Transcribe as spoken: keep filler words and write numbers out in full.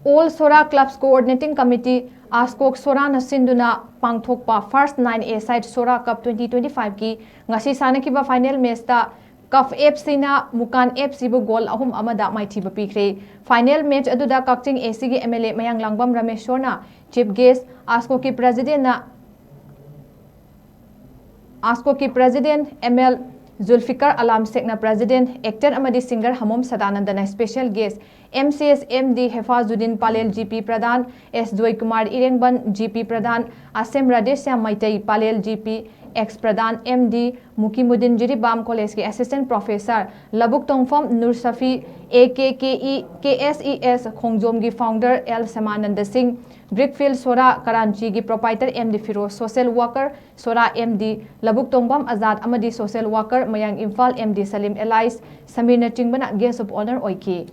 All Sora Clubs Coordinating Committee, ASCOC Sorana ꯁꯤꯟꯗꯨꯅ ꯄꯥꯡꯊꯣꯛꯄ First Nine A Side Sora Cup twenty twenty-five ꯀꯤ ꯉꯁꯤ ꯁꯥꯟꯅꯈꯤꯕ final match ꯇ ꯀꯐ ꯑꯦꯐ ꯁꯤꯅ ꯃꯨꯀꯥꯟ ꯑꯦꯐ ꯁꯤꯕꯨ goal ꯑꯍꯨꯝ ꯑꯃꯗ ꯃꯥꯏꯊꯤꯕ ꯄꯤꯈ꯭ꯔꯦ꯫ Final match ꯑꯗꯨꯗ ꯀꯛꯆꯤꯡ ꯑꯦ ꯁꯤꯒꯤ M L A Mayang Langbam ꯔꯃꯦꯁꯣꯔꯅ chief guest, ASCOC ꯀꯤ president ꯅ ASCOC ꯀꯤ president M L Julfikar Alam ꯁꯦꯈꯅ president, actor ꯑꯃꯗꯤ singer ꯍꯃꯣꯝ ꯁꯗꯥꯅꯟꯗꯅ special guest, M C S M D Hefazuddin, Palel G P Pradhan S Joykumar Irengbam, G P Pradhan Asem Radheshyam Meitei, Palel G P ex Pradhan M D Mukhimuddin Jiribam ꯀꯣꯂꯦꯖꯀꯤ assistant professor ꯂꯧꯕꯨꯛ ꯇꯣꯡꯐꯝ Nur Safi, A K K E, K S E S ꯈꯣꯡꯖꯣꯝꯒꯤ founder L Samananda Singh, brickfield Sora ꯀꯔꯥꯟꯆꯤꯒꯤ proprietor M D Feroz, social worker Sora M D ꯂꯧꯕꯨꯛ ꯇꯣꯡꯐꯝ ꯑꯖꯥꯗ ꯑꯃꯗꯤ social worker Mayang Imphal M D Salim alias ꯁꯃꯤꯔꯅꯆꯤꯡꯕꯅ guest of honour ꯑꯣꯏꯈꯤ꯫